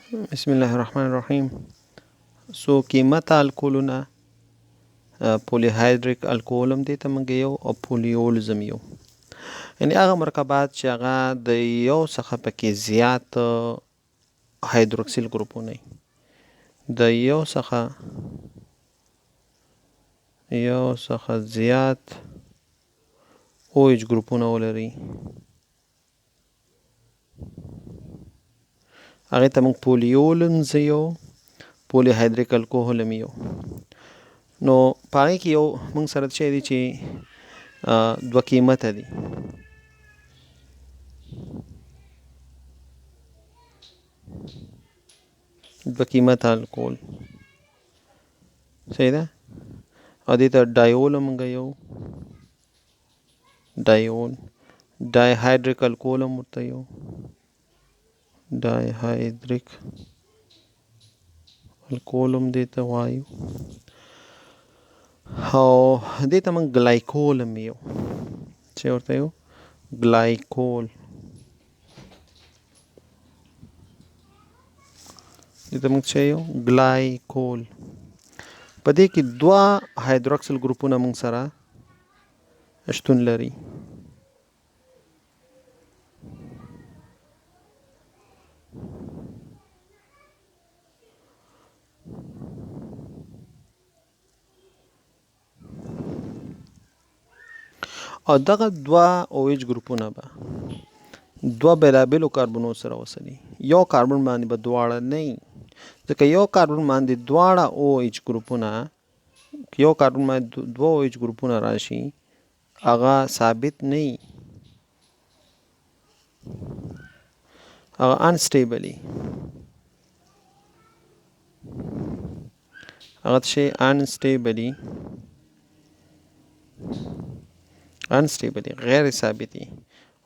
بسم الله الرحمن الرحیم. څو قیمته الکولونه، پولیهایدریک الکول هم دې ته موږ یو او پولیولزم یو، یعنی هغه مرکبات چې هغه د یو څخه پکې زیات هایدروکسیل ګروپونه، د یو څخه زیات او ایچ ګروپونه ولري، هغې ته موږ پولیولمز یو، پولیهایدریک الکوهول هم یو. نو په هغې کې یو موږ سره څه دی چې دوه قیمته دي. دوه قیمته الکول، صحیح ده. او دې ته ډایول هم موږ یو، ډایول، ډایهایدریک الکول هم ورته یو، ډایهایدریک الکول هم دې ته وایو. او دې ته موږ ګلایکول هم یو، چې ورته یو ګلایکول، دې ته موږ څه یو ګلایکول. په دې کې دوه هایدروکسل ګروپونه موږ سره شتون لري. او دغه دوه او ایچ ګروپونه به دوه بېلابېلو کاربنو سره وصلي. یو کاربن باندې به دواړه نه وي، ځکه یو کاربن باندې دواړه او ایچ ګروپونه، یو کاربن باندې دوه او ایچ ګروپونه راشي، هغه ثابت نه وي، هغه انسټیبل وي، هغه څه شی انسټیبل وي، انسټیبل غیر ثابت وي،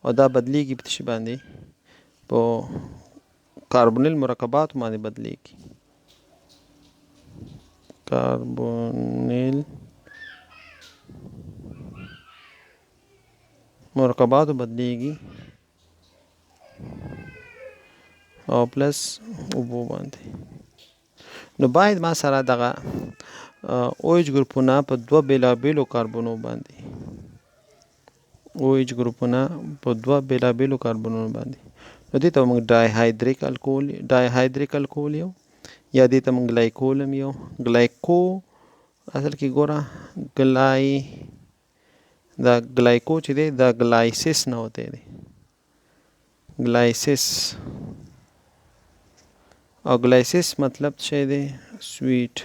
او دا بدلیږي په څه شي باندې، په کاربونیل مرکباتو باندې بدلیږي. کاربونیل مرکباتو بدلیږي او پلس اوبو باندې. نو باید ما سره دغه او ایچ ګروپونه په دوه بېلابېلو کاربونو باندې، او ایچ ګروپونه په دوه بېلابېلو کاربونونو باندې. نو دې ته موږ ډایهایدریک الکول، ډایهایدریک الکول یو، یا دې ته موږ ګلایکول هم یو. ګلایکو اصل کې ګوره ګلای، دا ګلایکو چې دی دا ګلایسس نه وتی دی، ګلایسس. او ګلایسس مطلب څه دی؟ سویټ،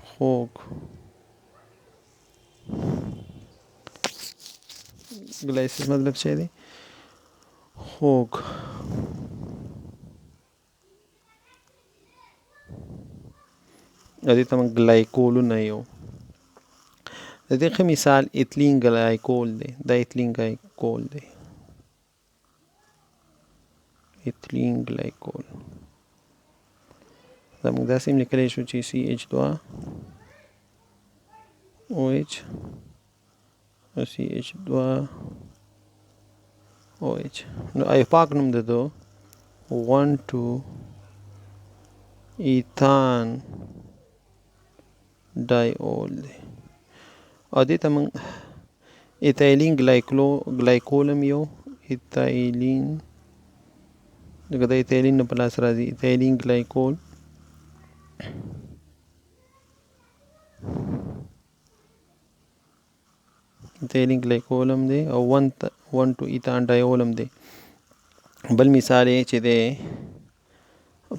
خوږ. ګلایسس مطلب څه دی؟ خوږ. دې ته موږ ګلایکولونه یو. د دې ښه مثال ایتلین ګلایکول دی، دا ایتلین ګلایکول دی، ایتلین ګلایکول. دا موږ داسې هم لیکلی شو چې سی ایچ دوه او ایچ او سی ایچ دوه او ایچ. نو ایپاک نوم د ده 1 2 ایتان ډایول دی. او دې ته موږ ایتایلین ګلایکول هم یو، ایتایلین، لکه د ایتایلین نه په لاس راځي، ایتایلین ګلایکول. ایتایلین ګلایکول هم دی او 1 2 ایتان ډایول هم دی. بل مثال یې چې دی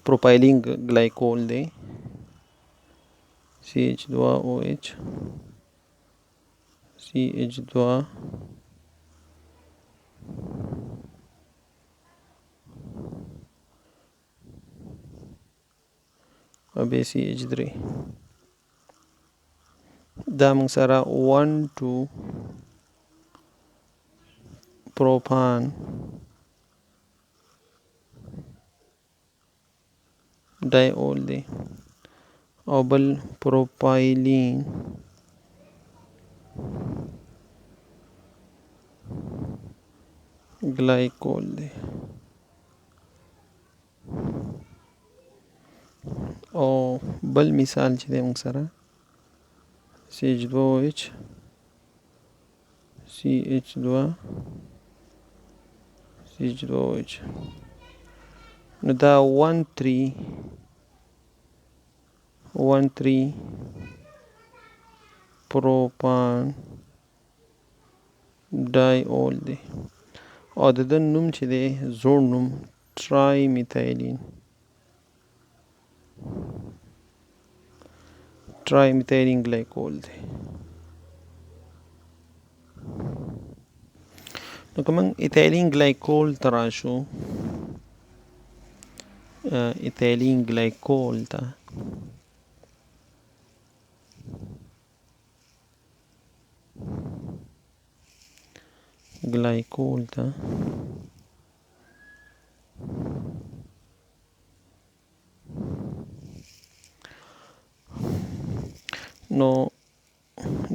پروپایلین ګلایکول دی، سی ایچ دوه او ایچ، سی ایچ دوه او بیا سی ایچ درې. دا موږ سره 1 2 پروپان ډایول دی او بل پروپایلین ګلایکول دی. بل مثال چې دی موږ سره سی ایچ دوه او ایچ، سی ایچ دوه، سی ایچ دوه او ایچ، نو دا 1 3 1 3 پروپان ډای اول دی، او د ده نوم چې دی زوړ نوم ټرای میتایلین، ټرای میتایلین ګلایکول دی. نو که موږ ایتایلین ګلایکول ته راشو، ایتایلین ګلایکول ته، ګلایکول ته، نو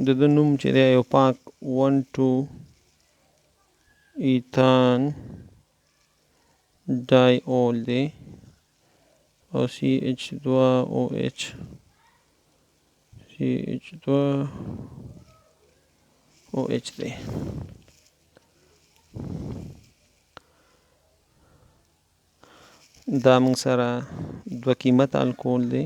د ده نوم چې دی یو پاک 1 2 ایتان ډای اول دی، او سی ایچ دوه او ایچ، سی ایچ دوه او ایچ دی. دا موږ سره دوه قیمته الکول دی،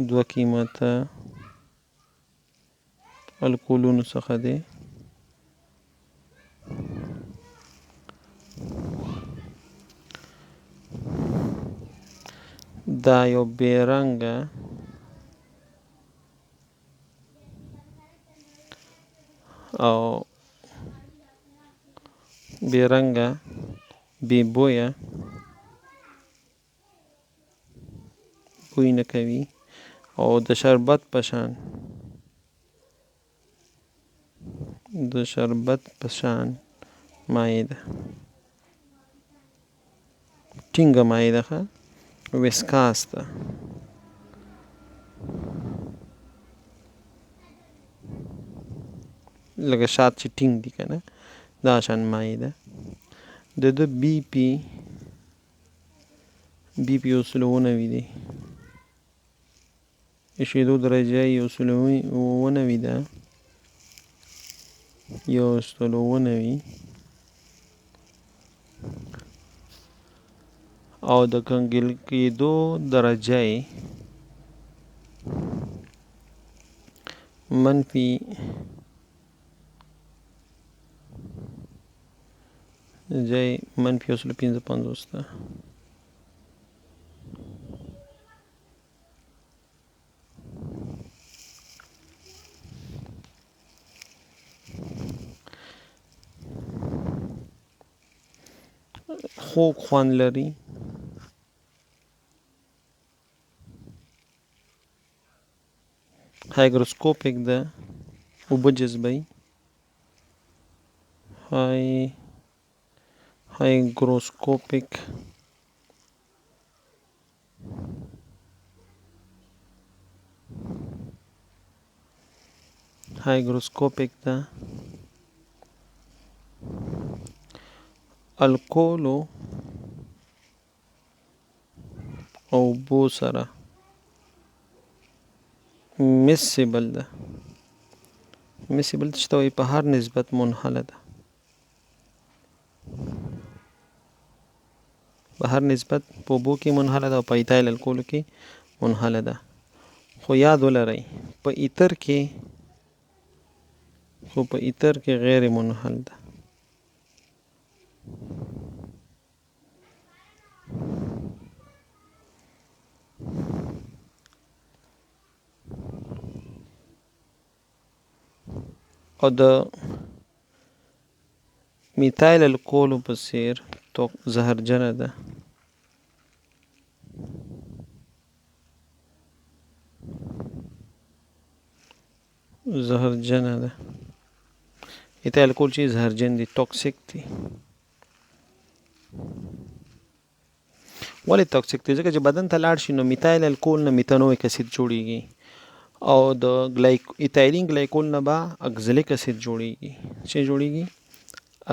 دوه قیمته الکولونو څخه دی. دا یو بې رنګه او بې رنګه بې بویه، بوی نه کوي، او د شربت په شان، د شربت په شان مایع ده، ټینګه مایع ده، ښه ویسکاس ده. لکه شات چې ټینګ دي که نه، دا شان مایع ده. د ده بي پي، بي پي یو سل اووه نوي دی، د شیدو درجه یې یو سل اووه نوي ده، 190، او د کنګل کېدو درجه یې منفي درجه یې منفي 155 ده. خوږ خوند لري. هایګروسکوپیک ده، اوبه جذبوي. هایګروسکوپیک، هایګروسکوپیک ده. الکولو او اوبو سره میسیبل ده. میسیبل څه ته وایي؟ په هر نسبت منحله ده، په هر نسبت په اوبو کې منحله ده او په ایتایل الکولو کې منحله ده. خو یاد ولرئ په ایتر کې، خو په ایتر کې غیر منحل ده. او د میتایل الکولو په څیر زهرجنه ده. زهرجنه ده. ایتایل الکول چې زهرجن دي، ټاکسیک دي. ولې ټاکسیک دي؟ ځکه چې بدن ته لاړ شي نو میتایل الکول نه میتانویک اسید جوړیږي، او د ایتایلین ګلایکول نه به اکزلیک اسید جوړیږي. څه جوړیږي؟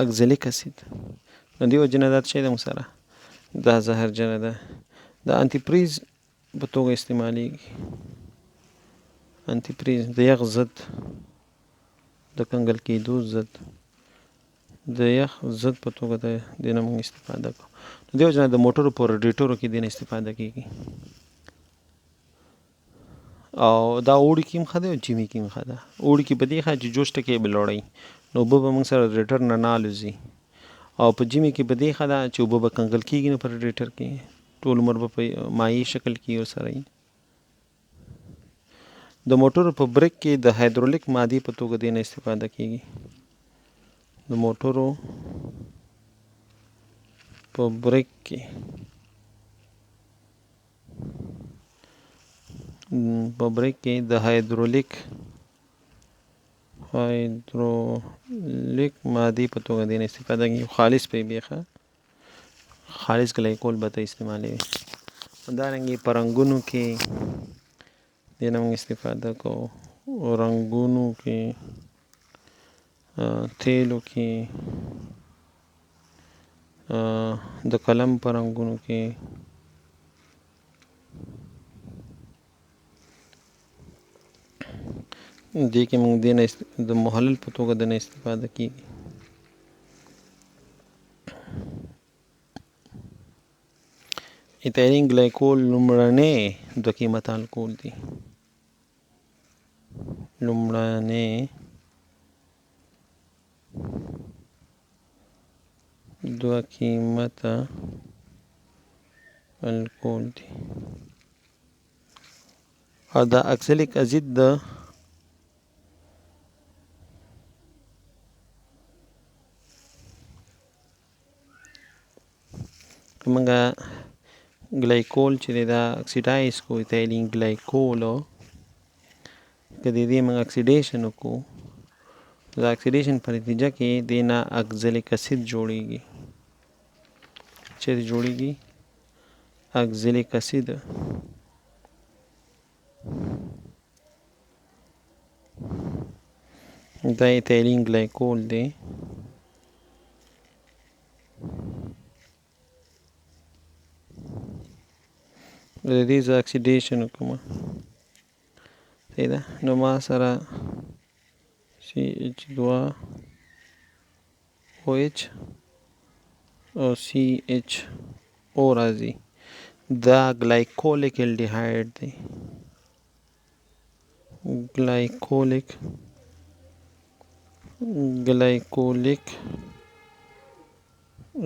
اکزلیک اسید. نو دې وجې نه دا څه دی موږ سره دا زهرجنه ده. د انتي فریز په توګه استعمالیږي. انتي فریز د یخ ضد، د کنګل کېدو ضد، د یخ ضد په توګه د دې نه موږ استفاده کوو. نو دې وجه نه د موټرو په رډیټورو کې دې نه استفاده کیږي. او دا اوړي کې هم ښه دی او ژمي کې هم ښه ده. اوړي کې په دې ښه چې جوش ټکی به لوړوي، نو اوبه به موږ سره رډیټر نه نه الوزي. او په ژمي کې په دې ښه ده چې اوبه به کنګل کیږي نه په رډیټر کې، ټول عمر به په مایع شکل کې ورسره وي. د موټرو په بریک کې د هایدرولیک مادې په توګه دې نه استفاده کیږي. د موټرو په بریک کې د هایدرولیک مادې په توګه دې نه استفاده کیږي. خالص په بیخه خالص ګلایکول به ته استعمالوي. همدارنګه په رنګونو کې دې نه موږ استفاده کوو. رنګونو کې، تیلو کې، د قلم په رنګونو کې، دې کې موږ دې نه د محلل په توګه د نه استفاده کیږي. ایتایلین ګلایکول لومړنی دوه قیمته الکول دی. لومړنی دوه قیمته الکول دی. او دا اکسلیک اسید د موږ ګلایکول چې دی دا اکسیډایز کو، ایتایلین ګلایکول که د دې موږ اکسیډیشن وکړو، د اکسیډیشن په نتیجه کې دې نه اکزلیک اسید جوړیږي. چیرې جوړیږي؟ اکزلیک اسید. دا ایتایلین ګلایکول دی. د دې زه اکسیډیشن وکړم، صحیح ده. نو ما سره سی اچ دوه او اچ او سی اچ او راځي. دا ګلایکولیک الډیهاید دی. ګلایکولیک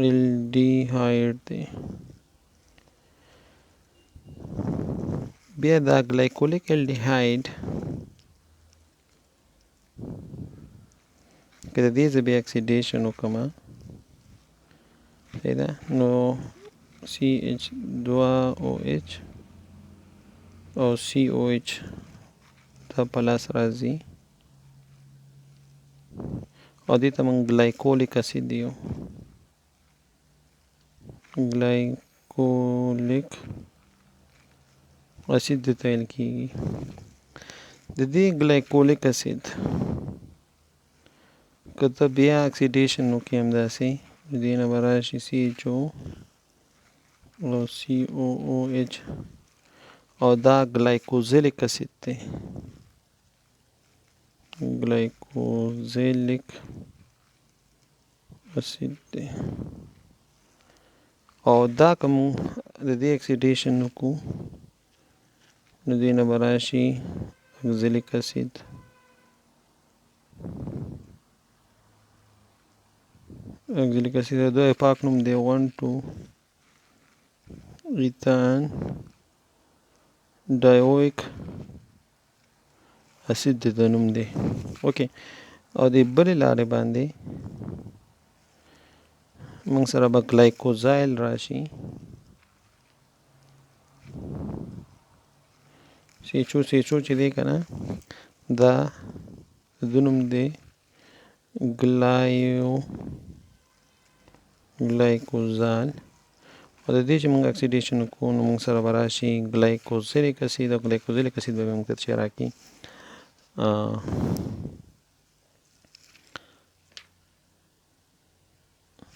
الډیهاید دی. بیا دا ګلایکولیک الډیهاید که د دې زه بیا اکسیډیشن وکړم، صحیح ده، نو سی اچ دوه او اچ او سی او اچ دا په لاس راځي او دې ته موږ ګلایکولیک اسید یو، ګلایکولیک اسید دې ته ویل کیږي. د دې ګلایکولیک اسید که ته بیا اکسیډیشن وکړې همداسې، د دې نه به راشي سی اچ او او سی او او اچ او دا ګلایکوزیلیک اسید دی. ګلایکوزیلیک اسید دی. او دا که موږ د دې اکسیډیشن وکړو، نو دې نه به راشي اکزیلیک اسید. اکزیلیک اسید د دوی پاک نوم دی 1 2 ایتان ډایویک اسید د ده نوم دی. اوکې، او د بلې لارې باندې موږ سره به ګلایکوزایل راشي. سیچو سیچو چې دی که نه، دا د ده نوم دی ګلایکوزال. او د دې چې موږ اکسیډیشن وکړو، نو موږ سره به راشي ګلایکوزیلیک اسید. او ګلایکوزیلیک اسید به موږ ته چې راکړي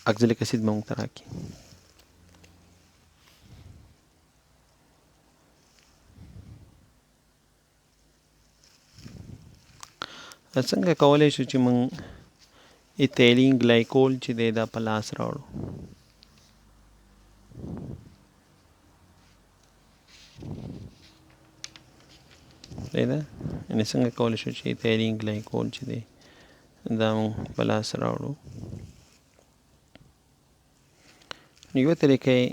اکزیلیک اسید به موږ ته راکړي. څنګه کولی شو چې موږ ایتیلین ګلایکول چې دی دا په لاس راوړو؟ صحیح ده، یعنې څنګه کولی شو چې ایتیلین ګلایکول چې دی دا موږ په لاس راوړو؟ نو یوه طریقه یې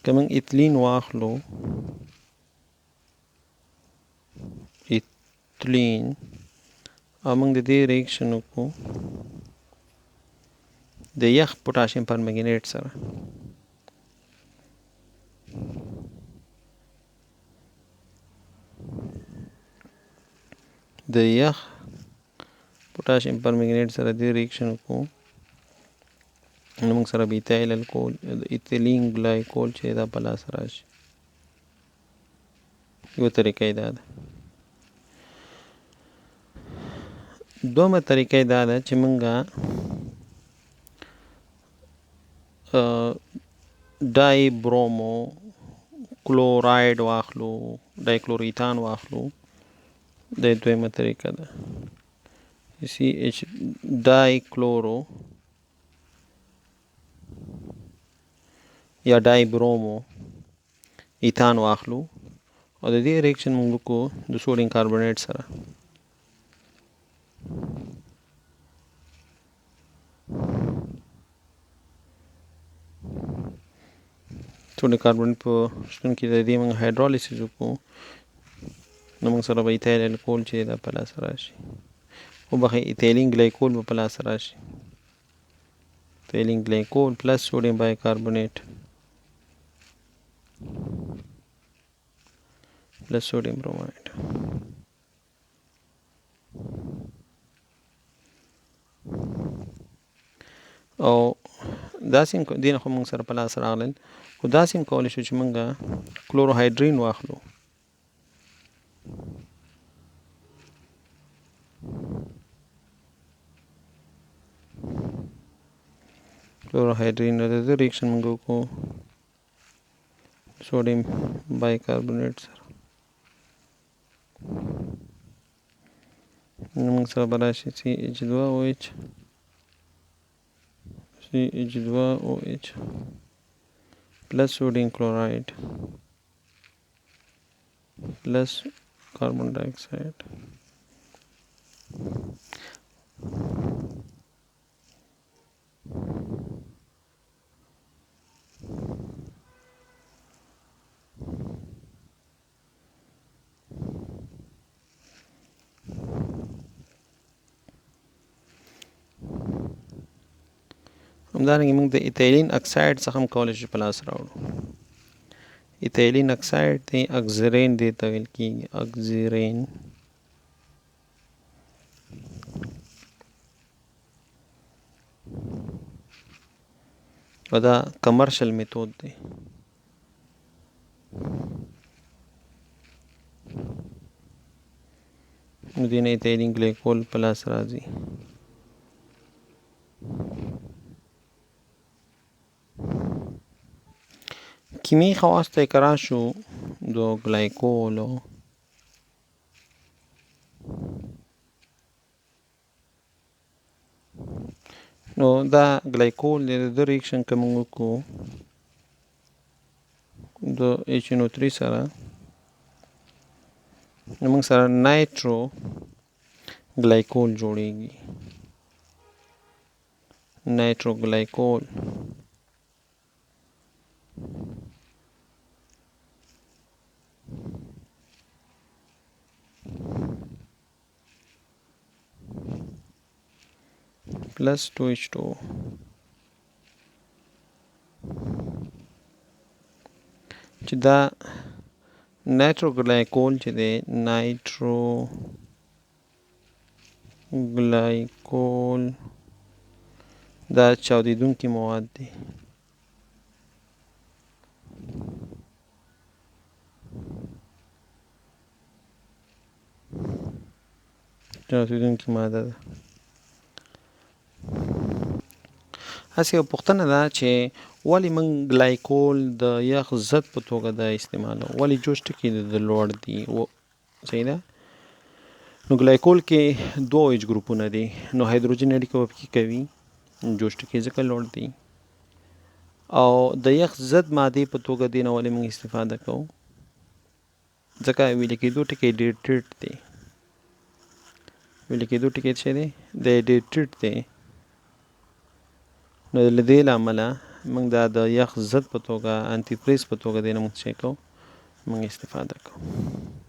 که موږ ایتلین واخلو، ایتلین، او موږ د دې ریکشن وکړو د یخ پوټاشیم پرمنګنیټ سره، د یخ پوټاشیم پرمنګنیټ سره دې ریکشن وکړو، نو موږ سره به ایتایل الکول، ایتیلین ګلایکول چې دا په لاس راشي. یوه طریقه یې دا ده. دومه طریقه یې دا ده چې موږ ډای برومو کلورایډ واخلو، ډایکلوریتان واخلو. دا دویمه طریقه ده، سی اچ ډای کلورو یا ډای برومو ایتان واخلو او د دې ریکشن موږ وکړو د سوډیم کاربونیټ سره. سوډیم کاربونیټ په شتون کې د دې موږ هایدرولیسس وکړو، نو موږ سره به ایتایل الکول چې دا په لاس راشي، وبخښئ، ایتایلین ګلایکول به په لاس راشي، ایتایلین ګلایکول پلس سوډیم بایکاربونیټ پلس سوډیم برومایډ. او داسې هم دې نه خو موږ سره په لاس راغلل، خو داسې هم کولی شو چې موږ کلوروهایډرین واخلو، کلوروهایډرین د دې ریکشن موږ وکړو سوډیم بایکاربونیټ سره، نو موږ سره به راشي سی اچ دوه او اچ، سی اچ دوه او اچ پلس سوډیم کلورایډ پلس کاربن ډای اکساید. همدارنګه موږ د ایتیلین اکساید څخه هم کولی شو په لاس راوړو. ایتیلین اکساید دی، اکزرین دی ته ویل کیږي، اکزرین. او دا کمرشل میتود دی. نو دې نه ایتیلین ګلیکول په لاس راځي. کیمیاوي خواص ته که راشو د ګلایکولو، نو دا ګلایکول دی، د ده ریکشن که موږ وکړو د ایچ ان او 3 سره، نو موږ سره نایټرو ګلایکول جوړیږي، نایټرو ګلایکول. پلس 2H2. چې دا نایټروګلایکول چې دی، نایټرو ګلایکول دا چاودیدونکي مواد دي. چاودیدونکي ماده ده. هسې یوه پوښتنه ده چې ولې موږ ګلایکول د یخ ضد په توګه دا استعمالو، ولې جوش ټکي د لوړ دي؟ صحیح ده. نو ګلایکول کې دوه او ایچ ګروپونه دي، نو هایدروجن اړیکه به پکې کوي، جوش ټکی ځکه لوړ دی. او د یخ ضد مادې په توګه دې نه ولې موږ استفاده کوو؟ ځکه ویلي کېدو ټکی ډېر ټیټ دی. ویلي کېدو ټکی څه دی؟ دی ډېر ټیټ دی. نو له دې له امله موږ دا د یخ ضد په توګه، انتي فریز په توګه دې نه موږ څه کوو؟ موږ استفاده کوو.